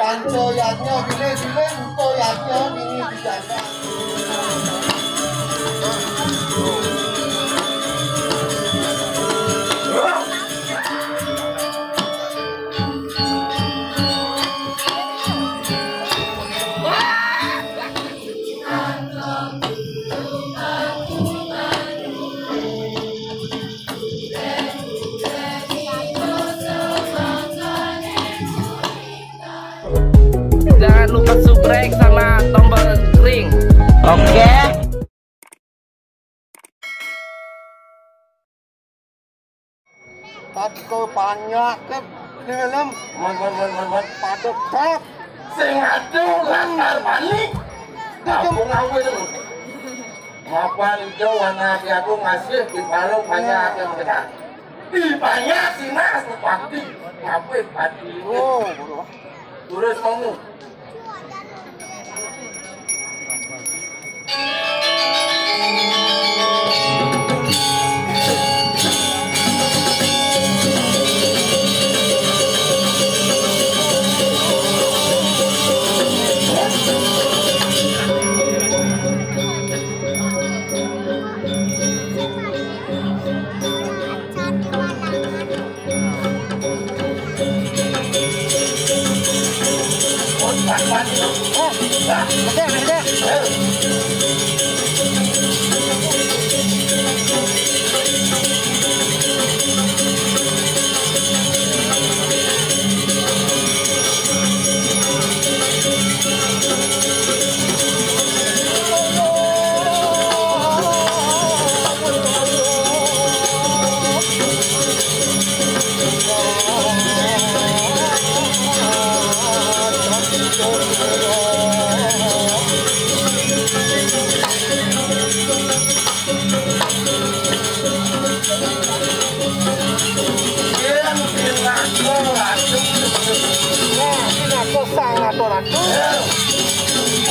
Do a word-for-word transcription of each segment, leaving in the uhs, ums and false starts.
Anto yadnya bilih-bilih, anto yadnya bini dijaga. Jangan lupa subscribe sama tombol ring. Oke. Kat ke panjak ke dalam. Wan, wan, wan, wan, wan. Pada tak. Sing adu lakar bani. Kampung awil. Mapan ijo wana ati aku ngasih di palu banyak yang kena. Di banyak sina aku pati. Ngapain pati? Oh, bro. Terus kamu. Nah, sing atuh sang atuh ratu.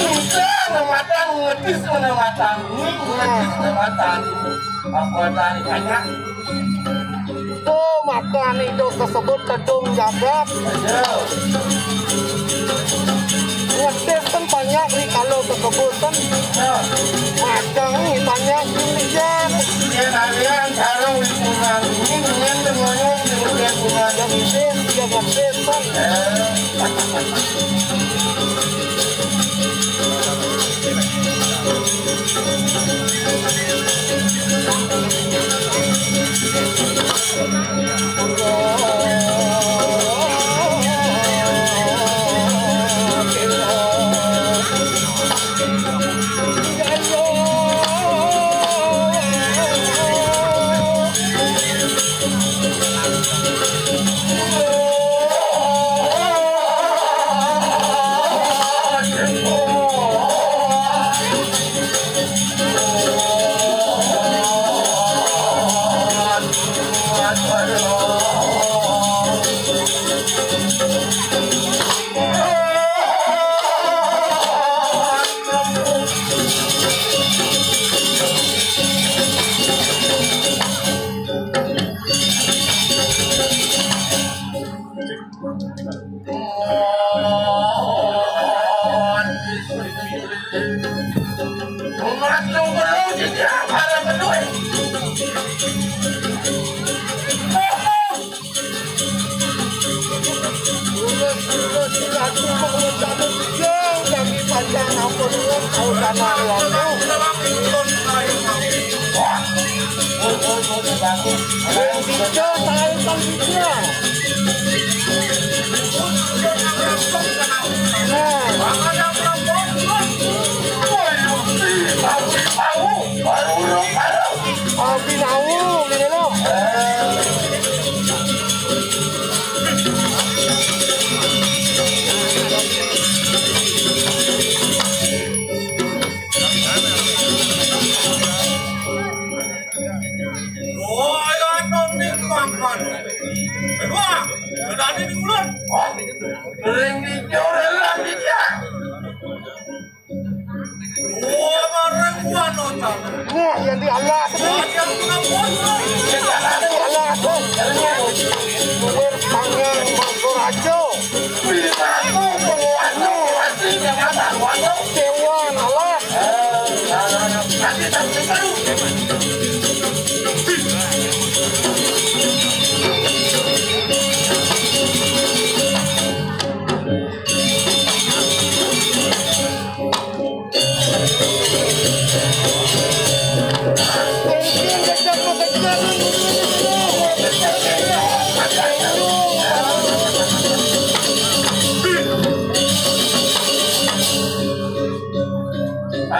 Udah, mata ngetis mana mata. Ngetis mana mata. Apa tadi banyak? Tuh, maka anu kasebut tedung jagat. Ngetis kan banyak di kalau kekebutan. Macang nih banyak di lijan. Yang alian sarung lingkungan ini dengan semuanya di lingkungan. Yang ngetis, yang ngetis kan. Ring di jore lan di dia. Wah, bareng gua nonton. Wah, yang di Allah. Wah, yang kena puasa. Yang di Allah. Nuwun pangan Mangkaraja. Binaku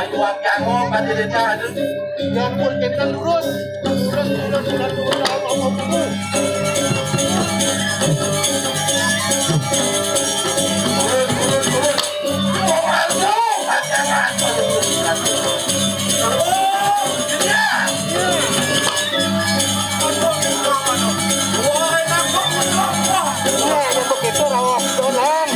Kuat kamu, Pak Dede, aduh. Ya ampun, kita lurus. Lurus, lurus, lurus, lurus, lurus, lurus. Lurus, lurus, lurus. Mau masuk, pakai masuk. Terus, iya. Wah, enak banget, Bang. Wah. Wah, untuk itu rawat doang.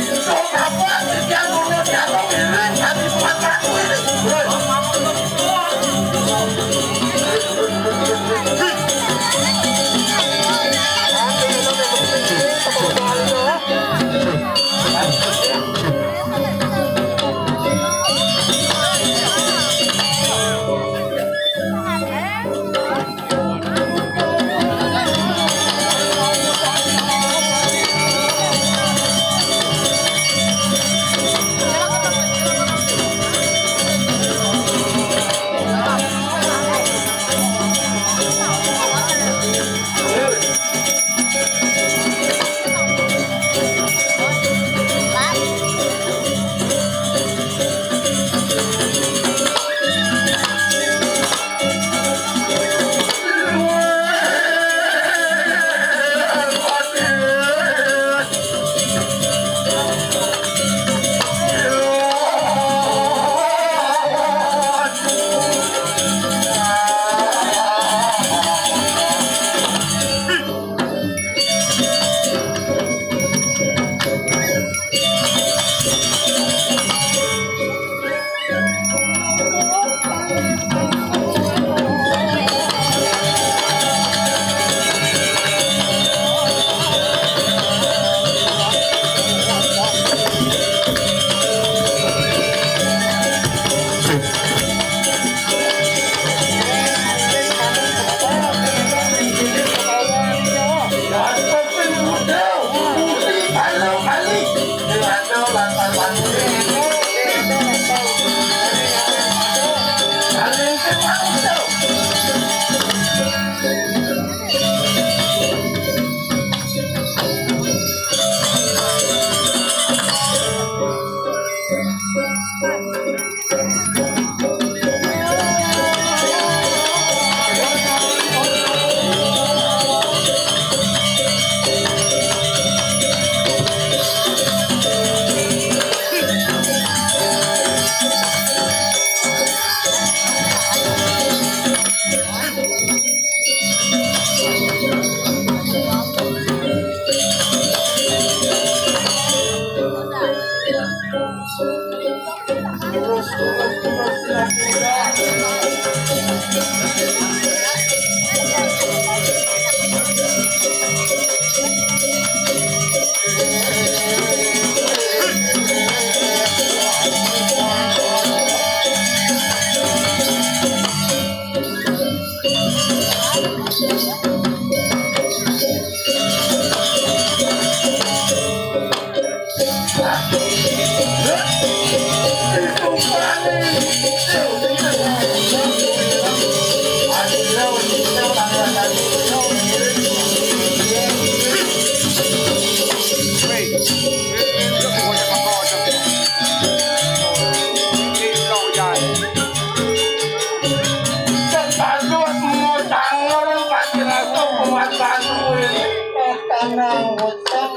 Tenang, bocah.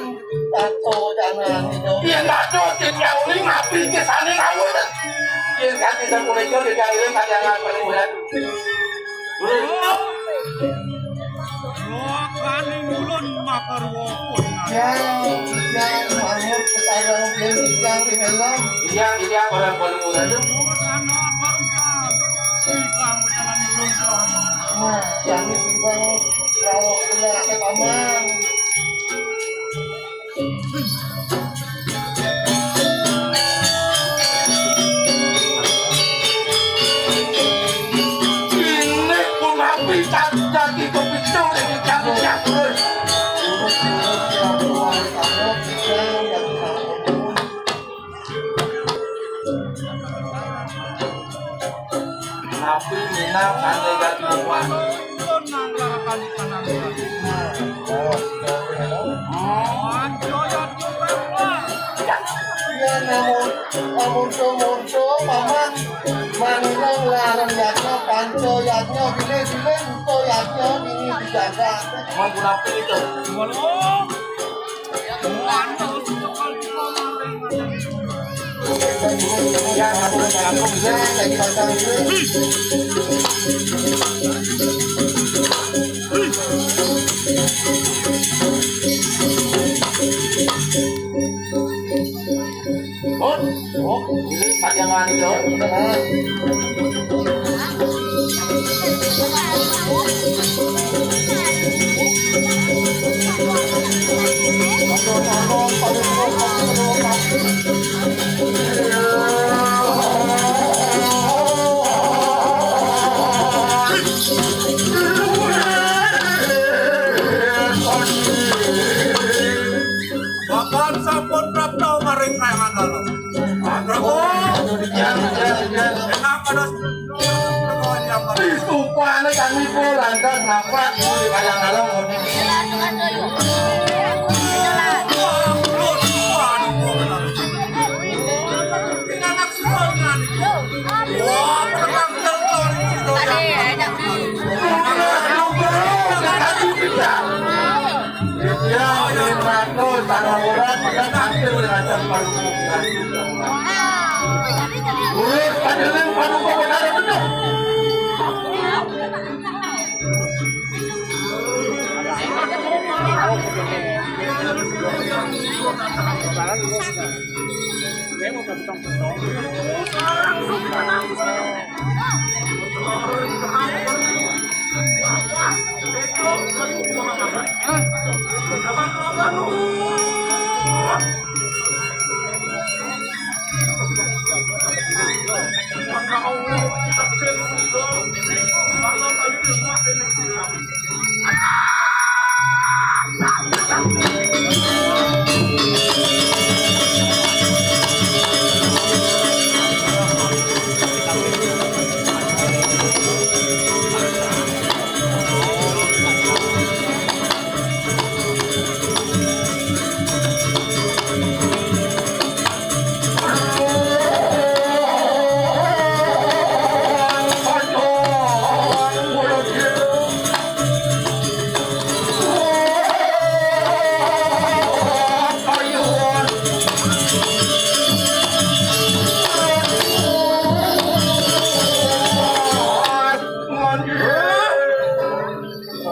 Tato jangan itu. Yen tato, yen kauli ngapi ke sane ngawur. Yen kaki sapunika dikaliling kaliyan perbuatan. Wah, kali ngulun makar wopon. Ya, ya, manut kepada mungkin yang di dalam. Iya, iya, orang paling murah itu. Wah, sana baru ya. Wih, kamu jalan ngulun, Bang. Nah, yang itu, Bang, rawak pula, Paman. Ini pun api, dadi kepicu ning cangkir. Napi minang ane dadi uwan. Namun, muntung-muntung, paman, manginang larang yadnya, panca yadnya, bilih-bilih buta yadnya, nini dijaga. Mun punapi itu? Ya, aku, aku, ya, lagi pasang ini. Hot, hot, ini pajangan itu. Bahkan sampun prapta maring Kayang Manggala. Pak Prabu, yang, yang, yang. Enak pada Distupane kami pun lantas napak di Kayang Manggala. Wah, anak suami. Wah, penanggal. Ya, lima ratus, tanah urat, kita tampil dengan paruh. Urus, pandeling, paruh, benar, benar.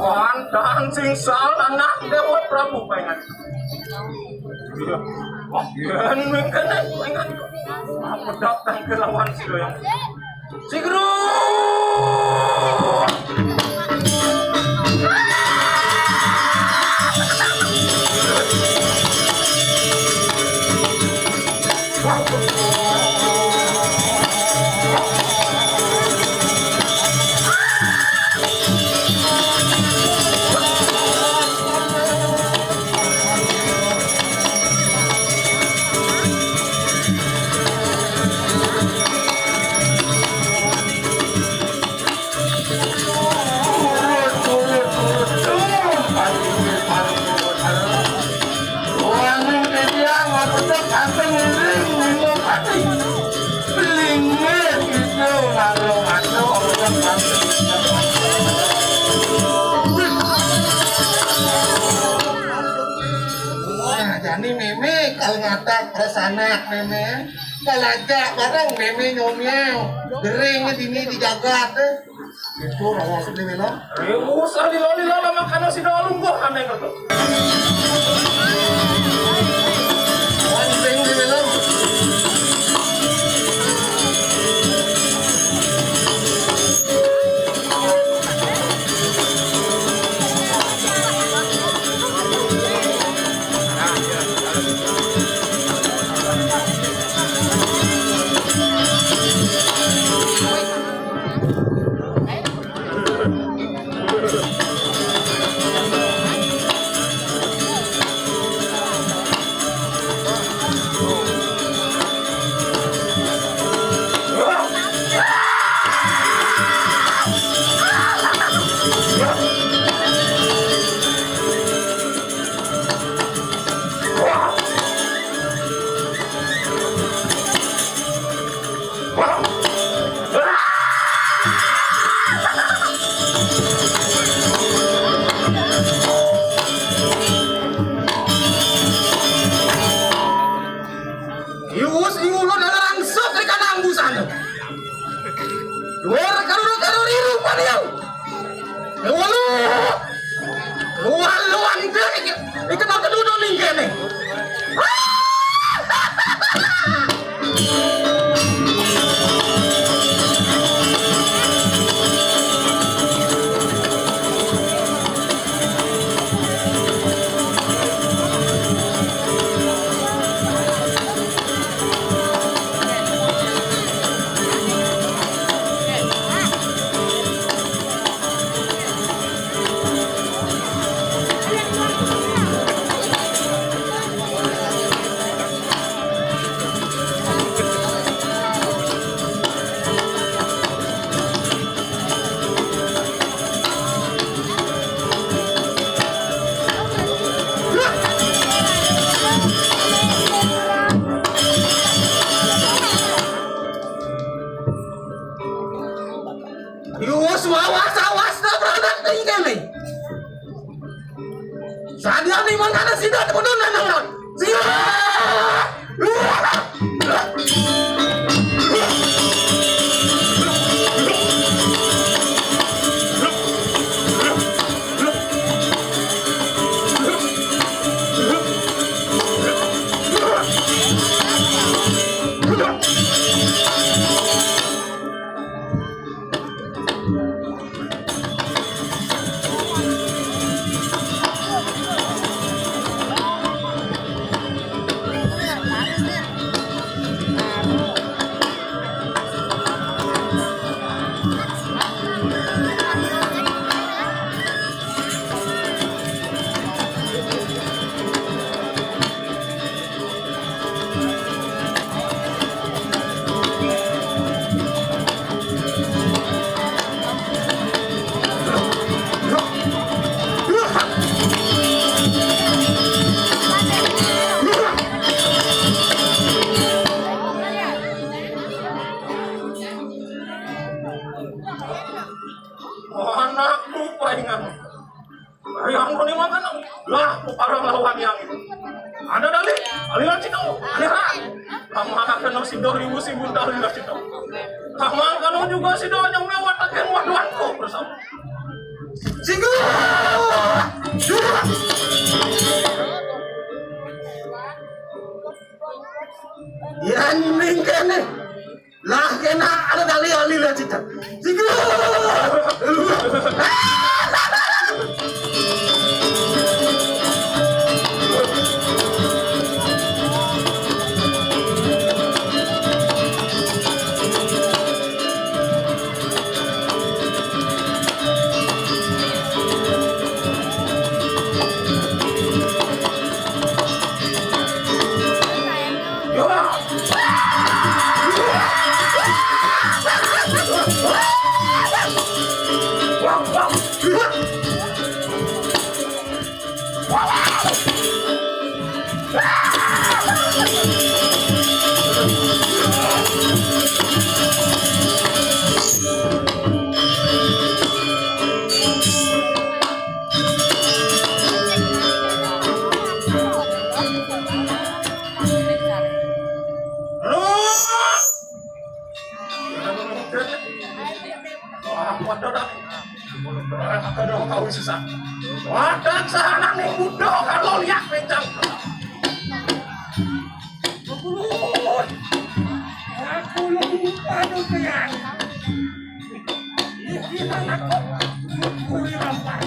Mantan sing salah anak Dewa Prabu pengen. Iya. Wah, yen mengkene pengen. Apa datang ke lawan si Loyang? Si Gru. Nah, jani Mémé kal ngatak prasanak Mémé. Kalajak bareng Mémé nyomiau. Gering dini di jagat, eh. Itu rawa sedih, Mémé. Eh, usah lila-lila lah, makana sida lungguh aneh gitu. Langsing di Mémé. Yus, awas, awas, nabrak anak nih kene. Sadar nih, mangkana sida kudu nenang. Sida. Anakku paingan. Yang ko ni makan lah, parang lawan yang ada dali, aliran situ, aliran. Tama kano si Dori musi bunta aliran situ. Tama kano juga si Dori yang mewatakan waduanku bersama. Sigu! Yan mingkene. Lah kena ada tali oli lah cita. Sigu. Wah, waduh, dah. Waduh, kau susah. Waduh, sana nih, budak, kalau lihat kencang. Aku lupa tuh, Pian. Ini anak kok, kuri rampar.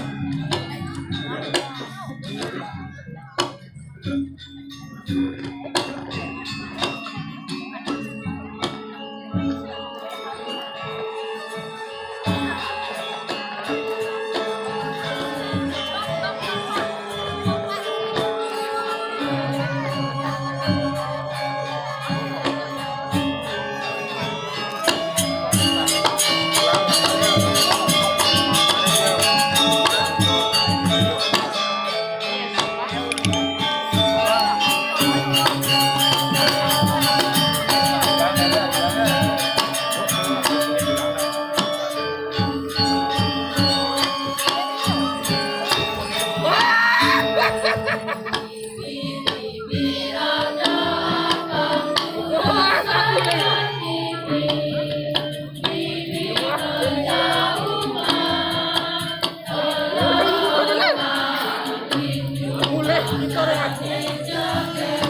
Mulai kita lewat.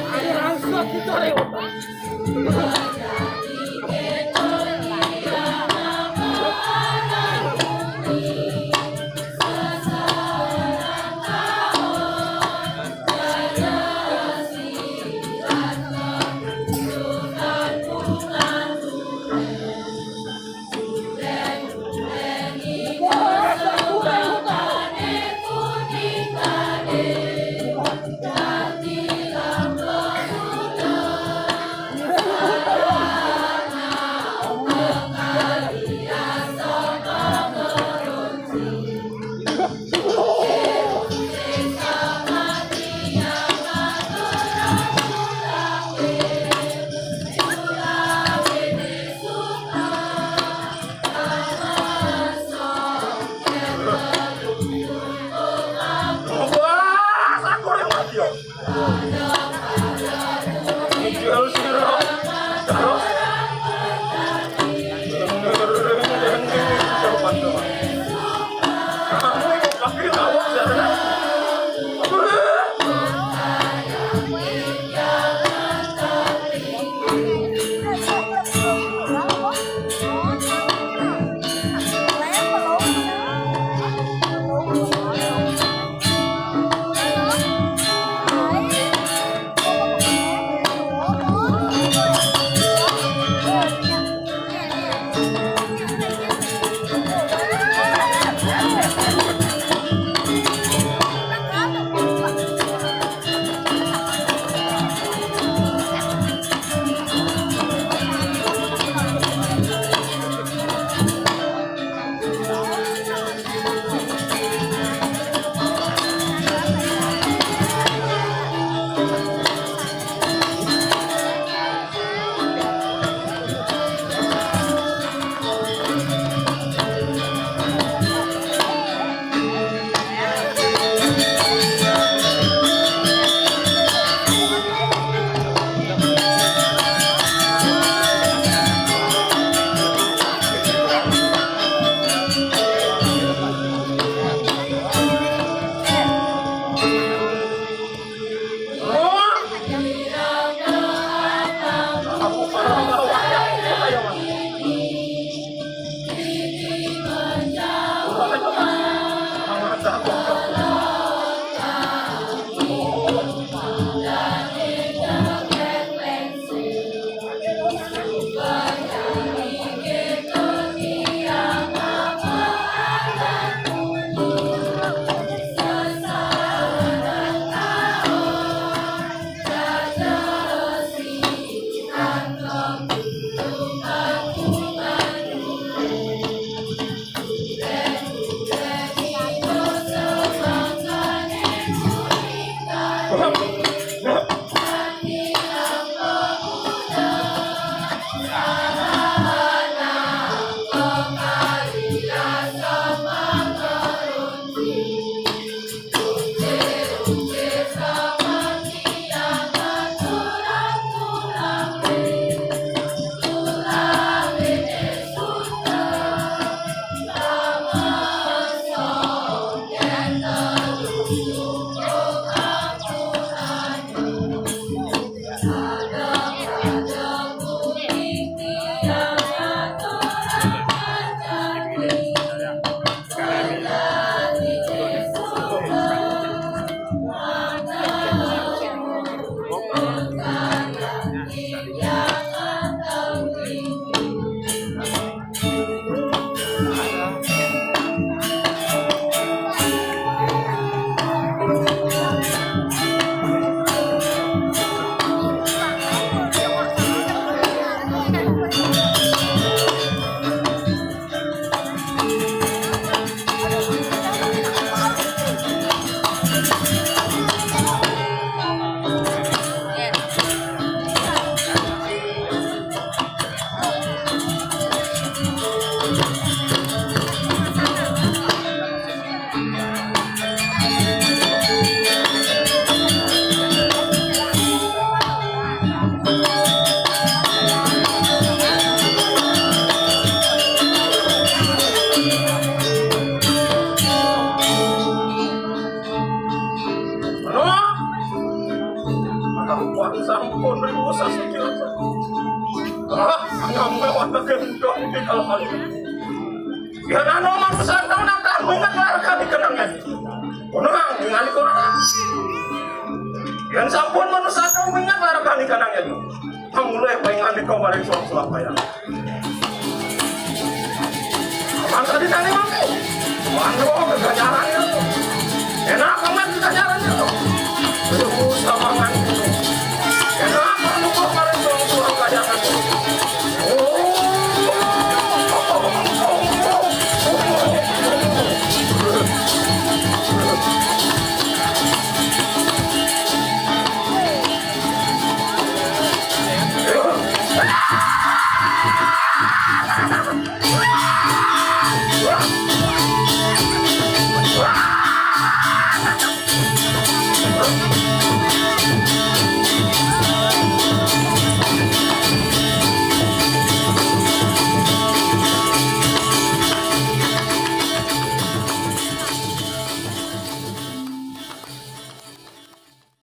Ayo langsung kita lewat. Sampun ribu sasiki. Ah, nyampe wonten gendong di dalam hal ini. Yen ana manusa kang nang minget wargane kenangan. Ono kang ningali ora? Yen sampun manusa kang minget wargane kenangan. Mulai pengen di kemarin suang Surabaya. Mangsa di tani mangku. Mangku kegajaran itu. Enak amat kegajaran itu. Aduh, samangan. Enak amat kemarin suang Surabaya.